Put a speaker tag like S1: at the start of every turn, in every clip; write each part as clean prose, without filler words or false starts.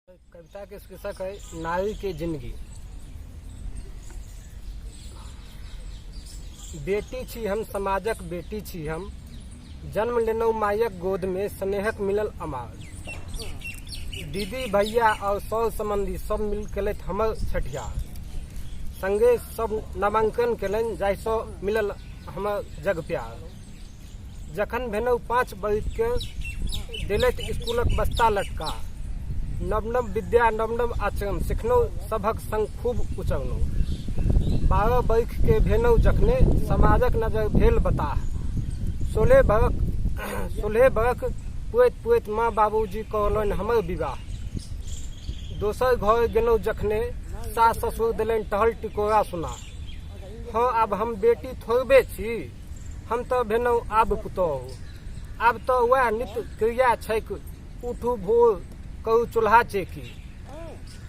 S1: कविता के शीर्षक है नारी के जिंदगी। बेटी छी हम, समाजक बेटी छी हम, जन्म लेलहुँ मायक गोद में, स्नेहक मिलल अमार। दीदी भैया और सौ संबंधी सब मिल केलथि हमर छठिहार, संगे सब नामांकन केलनि जाहिसँ मिलल हमर जग प्यार। जखन भेलहुँ 5 बरिखके देलथि स्कूलक बस्ता लटका, नव नव विद्या नव नव आचरण सिखलहुँ, सभक संग खूब उचरलहुँ। 12 बरिखके भेलहुँ जखने समाजक नजर भेल बताह, 16 बरख पुरैत पुरैत माँ बाबूजी करौलनि हमर विवाह। दोसर घर गेलहुँ जखने सास ससुर देलनि टहल टिकोरा सुना, हँ आब हम बेटी थोड़बे छी, हम तऽ भेलहुँ आब पुतोहु। आब तऽ वएह नित्य क्रिया छैक, उठू भोर करू चूल्हा चेकी,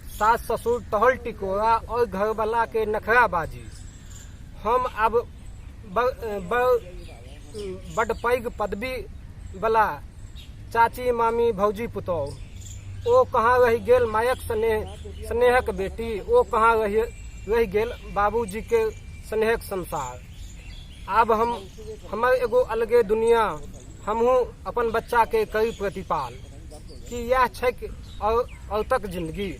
S1: सास ससुर टहल टिकोरा और घरवला के नखरा बाजी। हम आब बड पैघ पदवी बला चाची मामी भौजी पुतोहु। ओ कहाँ रहि गेल मायक स्नेहक बेटी, ओ कहाँ रहि गेल बाबूजी के स्नेहक संसार। आब हम हमर एगो अलगे दुनिया, हमहूँ अपन बच्चाके करी प्रतिपाल। कि इएह छैक औरतक जिंदगी।